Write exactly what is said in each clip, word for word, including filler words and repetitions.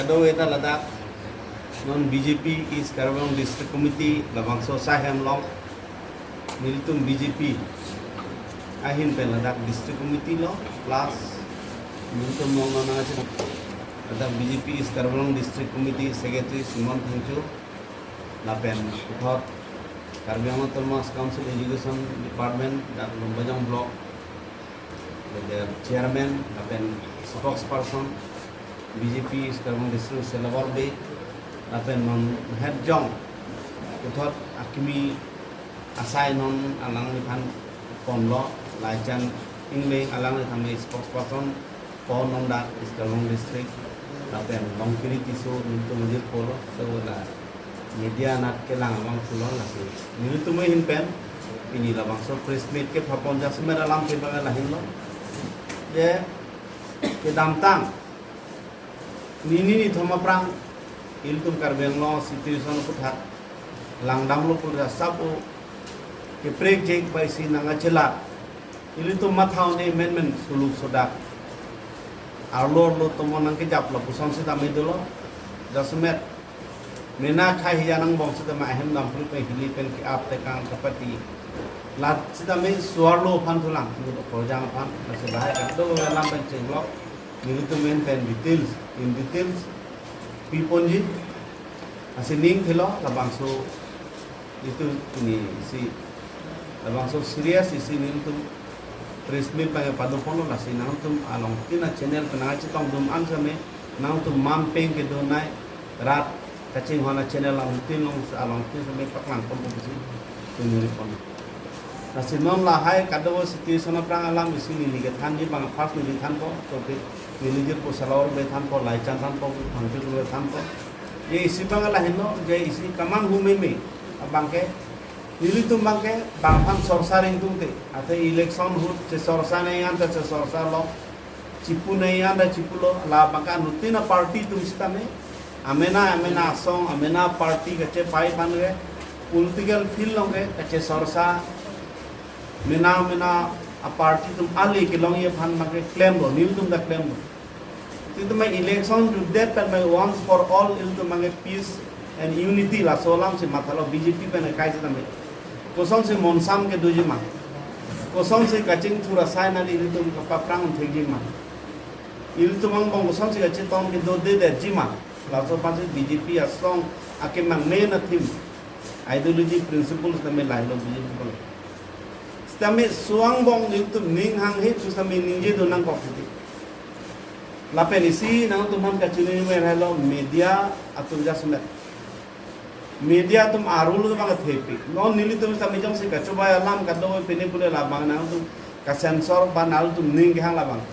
Kadokave ta ladak non B J P East Karbi Anglong District Committee labangso asai hem along nelitum B J P ahin pen ladak District Committee lo plus nelitum along non nangachini ladak B J P East Karbi Anglong District Committee Secretary Simon Phangcho lapen puthot Karbi Anglong Autonomous Council Education Department dak Lumbajong Block, lapen chairman lapen spokesperson B J P East Karbi Anglong District Selawar Bey lapen non head jong puthot akimi asai non alangliphan ponlo, Laichan Engleng alangliphan spokesperson pon non dak East Karbi Anglong District lapen Longkiri Tisso nelitum ajirpo lo, so la media anat kelang abang pulo lasi nelitum ahin pen pini labangso press meet kepapon jasemet alamthe abang lahin lo. Je kedamtang nini nithom aphrang ilitum Karbi Anglong situation aphuthak langdamlo pu ra sabo keprekjek bai si nangkachelar. Ilitum matha un-e menmen suluk sodak. Arlo arlo tomon nangkejaplo puson sitame dolo. Jasemet mena khai hiya nangbong sitame ahem damphli pen hili pen ke-ap tekang kapati. Lat sitame suarlo aphan thulang, ngut okorjang aphan, lasi lahai kadokave alam pen chenglok. Nelitum ahin pen details, in details piponji. Lasi ning thelo labangso itum pini isi labangso serious isi nelitum press meet abang padoponlo, lasi nangtum alongtin a-channel pen nangchetongdun an sitame nangtum man peng kedonei rat kachinghon a-channel alongtin along alongtin sitame paklangponpo pusi nelitum neliponlo. Lasi non lahai kadokave situation aphrang alam isi neli kethanji abang, first neli thanpo, so pi neli jirpo Selawar Bey thanpo, Laichan thanpo, Phangcho Bey thanpo. Je isi abang lahin lo, je isi kemanghu meme abang ke, nelitum abang ke bang aphan sorsa ringtung te, athe election ahut chesorsa nangji an ta chesorsa lo, chipu nangji an ta chipulo, labang ke anuttin a-party atum sitame amena amena asong, amena party kachepai aphan ke political field along ke kachesorsa, mena mena a-party atum ale kelongji aphan abang ke klemlo, nelitum ta klemlo. Sitame election jutdet pen abang once for all ilitum abang ke peace and unity laso alam si mathalo B J P pen akai sitame. Kosonsi monsam kedoji ma? Kosonsi kachingthur asai nangli ilitum kapaphrang thekji ma? Ilitum angbong kosonsi kachetong kedodedetji ma? Laso aphansi B J P asong akemang main a-theme, ideology, principles tame lahelo B J P pulo. Sitame so angbong nelitum ning hanghe pu sitame ningjedun nangkok titi. Lapen isi nangtum aphan kachini merhelo media atum jasemet. Media atum arul abang athepi. Non nelitum sitame jongsi kachobai alam kadokave pine pule labang nangtum ka-censor ba nangtum ning kehang labang.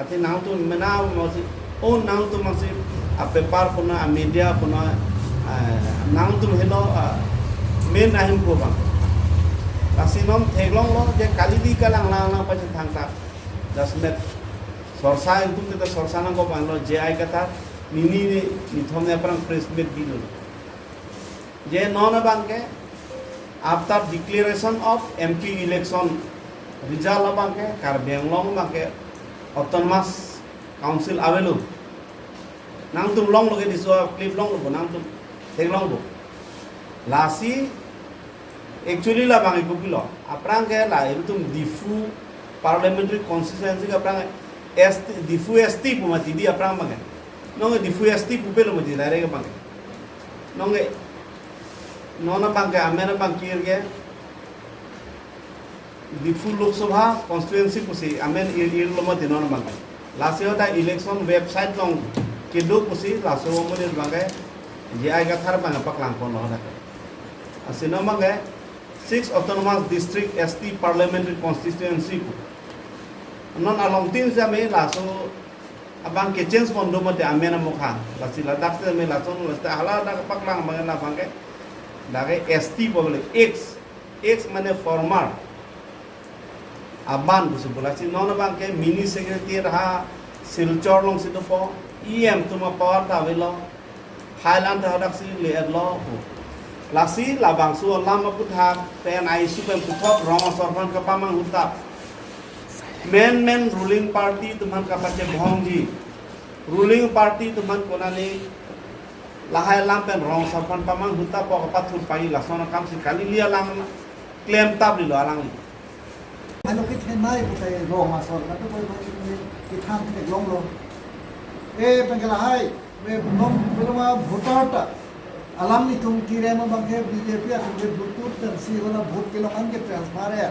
Athe nangtum mena masi, o nangtum masi a-paper puna, a-media puna, eh, nangtum helo, ah, main ahin pu abang. Lasi non theklonglo je kalidi kalang lang lang pachethang ta. Jasemet sorsa itum kita sorsa nangkok abang lo J I Kathar, nini ni nithom aphrang press meet bilo. Je non abang ke after declaration of M P election result abang ke Karbi Anglong abang ke Autonomous Council avelo. Nangtum longlo ke diso clip longlo bo, nangtum theklonglo bo. Lasi actually labang ke kopilo? Aphrang ke la itum Diphu parliamentary constituency ke aphrang S T, Diphu S T pu mati di aphrang abang ke. Non ke Diphu S T pupelo mati direct abang ke. Non ke non abang ke amen abang kir ke Diphu Lok Sabha constituency pusi amen ir irlo mati non abang ke. Lasi hadak election website along kedo pusi laso amonit abang ke J I Kathar abang ke paklangponlo hadak. Lasi non abang ke six Autonomous District S T Parliamentary Constituency pu. Non alongtin sitame laso abang ke-change pon do mati amen amokha. Lasi ladak sitame lason lasi hala dak paklang abang labang ke dak ke S T pu le, ex, ex mane former. Aban pusi pu. Lasi non abang ke mini secretariat ha Silchar alongsi dopo, E M atum a-power ta avelo. Highland ta hadak si le-etlo pu. Lasi labangso alam aphuthak pen ai su pen puthot rong asor aphan kapamanghu ta, main main ruling party atum aphan kapachebhongji. Ruling party atum aphan konane lahai alam pen rong asor aphan pamanghu ta pok apathur pai lason akam si kali, ili alam klem tap lilo alangli. Halo kithenei putai rong asor kadu koi koi kithan theklonglo. E pen ke lahai, me non beloma voter ta alanglitum kirem abang ke B J P atum ke Bluetooth pen si hala vote kelong an ke transfer ya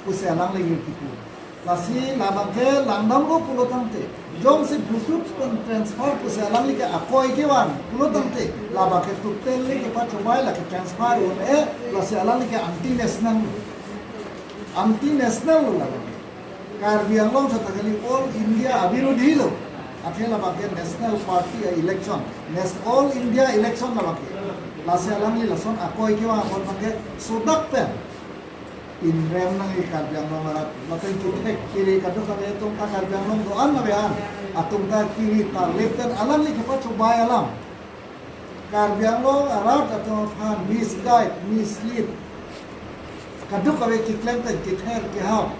pusi alangli kipu. Lasi labang ke langdamlo pulo tangte, jongsi Bluetooth pen transfer pusi alangli ke akoi kevan pulo tangte, labang ke totally kepachobei, lake transfer un-e, lasi alangli ke anti national, anti national lo labang ke. Karbi Anglong seta kali, all India abirodhi lo. Athe labang ke national party a-election, Nas-, all India election labang ke. Lasi alangli lason akoi kevan apot abang ke sodak pen inrem nangji Karbi Anglong arat. Lapen kithek kiri kadokave atum ta Karbi Anglong do-an ave an, atum ta kiri tarlip pen alangli kepachobei alam. Karbi Anglong arat atum aphan misguide, mislead, kadokave keklem pen kether kehap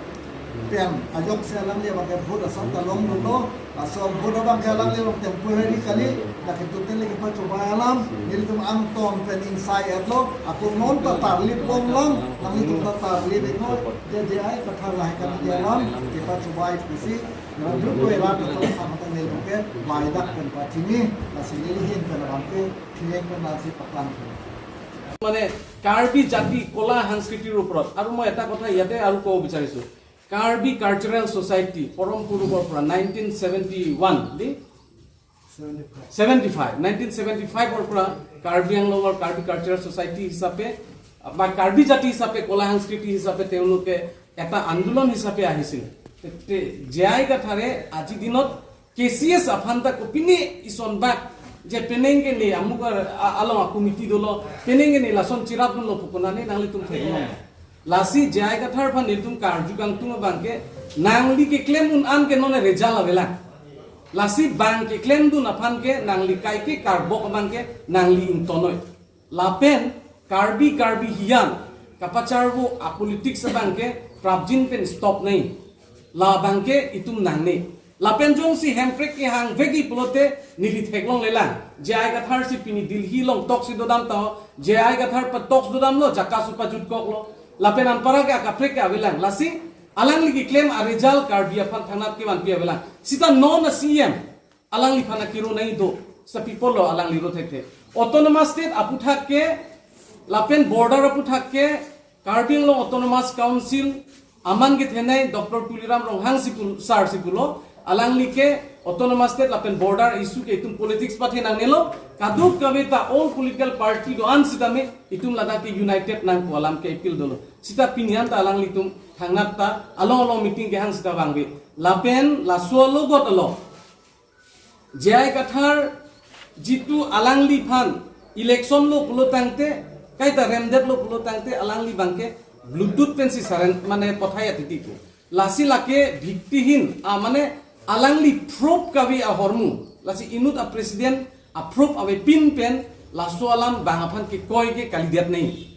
pen ajoksi alangli abang ke vote asap ta longdunlo. Laso vote abang ke alangli along temporary kali, lake totally kepachobei alam. Nelitum angton pen ingsai etlo, ako non ta tarlip bomlang, nanglitum ta tarlip iknon. J I Kathar lahai kaningje alam kepachobei pusi, nanglitum ko erat atum aphan ta nelitum ke baidak pen pachini, lasi neli ahin pen abang ke thirek pen lasi paklang. মানে কাৰ্বি জাতি কলা সংস্কৃতিৰ ওপৰত আৰু মই এটা কথা ইয়াতে আৰু ক'ব বিচাৰিছো, কাৰ্বি কালচাৰেল ছ'চাইটি পৰম পুৰুষৰ পৰা নাইনটিন ছেভেণ্টি ওৱান দি ছেভেণ্টি ফাইভ, নাইনটিন ছেভেণ্টি ফাইভৰ পৰা কাৰ্বি আংলঙৰ কাৰ্বি কালচাৰেল ছ'চাইটি হিচাপে বা কাৰ্বি জাতি হিচাপে কলা সংস্কৃতি হিচাপে তেওঁলোকে এটা আন্দোলন হিচাপে আহিছিল। তে- তে- জে আই কাথাৰে আজিৰ দিনত কে চি এছ aphan ta kopine ison bak je penang ke ne amuk ar- a- along a committee dolo, penang ke ne lason chirap dunlo pu konane nanglitum theklong. Lasi J I Kathar aphan nelitum karju kangtung abang ke nangli keklem un an ke non result avelang. Lasi bang keklem dun aphan ke nangli kaike karbok abang ke nangli ingtonoi. Lapen Karbi Karbi hiyan kapacharvo a politics abang ke prapjin pen stop nai. Labang ke itum nangne. Lapen jongsi Hemprek kehang vekji pulote neli theklonglelang. J I Kathar si pini Delhi along talks si dodam ta ho. J I Kathar pa talks dodamlo, JACAS si pajutkoklo. Lapen anpara ke akaprek ke avelang. Lasi alangli keklem a result Karbi aphan thangnat kevanpi avelang. Sita non a C E M alangliphan akiro nai do. Sita pi apotlo alangli ro thekthe. Autonomous State aputhak ke lapen border aputhak ke Karbi Anglong Autonomous Council aman kethenei Doctor Tuliram Ronghang si pu- sir si pulo, alangli ke Autonomous State lapen border issue ke itum politics pathe nangnelo, kadokave ta all political party do-an sitame itum ladak ke united nangpo alam ke appeal dolo. Sita pini an ta alanglitum thangnat ta along along meeting kehang sita vangve. Lapen laso alogot along J I Kathar jitu alangliphan election lo pulo tangte, kaita remdetlo pulo tangte alangli abang ke Bluetooth pensi saren mane pothai atiti pu. Lasi lake bhiktihin a mane alangli proof kave ahormu. Lasi inut a president a proof avepin pen laso alam bang aphan kekoi ke kalidet nai.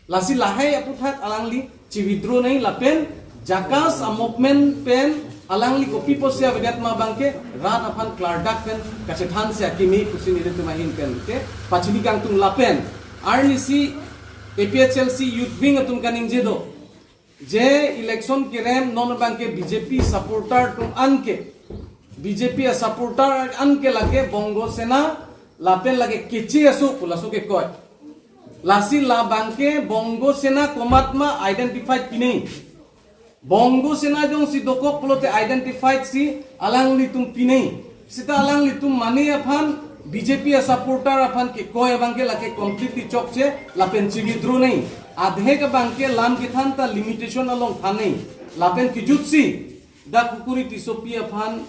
Lasi lahai aputhak alangli chi-withdraw nai lapen JACAS a movement pen alangli kopi pusi avedet ma abang ke rat aphan klardak pen kachethan si akimi pusi nelitum ahin pen ke pachini kangtung lapen arnisi A P H L C Youth Wing atum kaningje do. Je election kerem non abang ke B J P supporter atum an ke, B J P a supporter an ke lake Bongo Sena lapen lake Keche aso pu laso kekoi. Lasi labang ke Bongo Sena komat ma identified pinei. Bongo Sena jongsi dokok pulote identified si alanglitum pinei. Sita alanglitum mane aphan B J P a supporter aphan kekoi abang ke lake completely chokche lapen chi-withdraw nai. Adhek abang ke lam kethan ta limitation along than nai. Lapen kejutsi dak Kukuri Tissopi aphan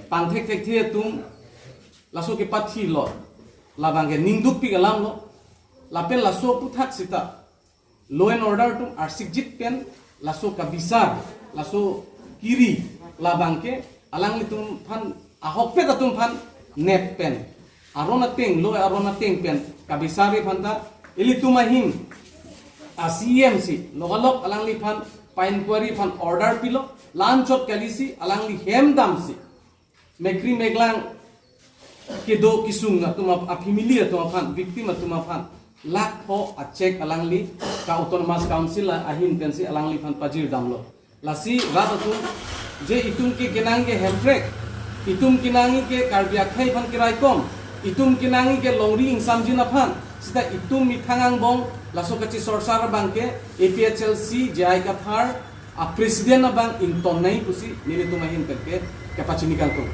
pangthek thekthe atum laso kepathi lo. Labang ke ningdukpik alam lo. Lapen laso aputhak sita law and order atum arsikjit pen laso kabisar, laso kiri labang ke alanglitum aphan ahokpet atum aphan nep pen aron ateng, law aron ateng pen kabisar aphan ta ilitum ahin a C E M si logalok alangliphan pa-inquiry aphan order pilo, la-anchot kali si alangli hem damsi mekri meklang kedo kesung atum ap-, a-family atum aphan, victim atum aphan lakh pho a-cheque alangli ka Autonomous Council ahin pensi alangliphan pajir damlo. Lasi rat atum, je itum ke kenangji ke Hemprek, itum kenangji ke Karbi akhei aphan keraikom, itum kenangji ke longri ingsamjin aphan, seta itum methang angbong laso kachisorsar abang ke A P H L C J I Kathar a-president abang ingtonnei pusi nelitum ahin pen ke kepachini kangtung.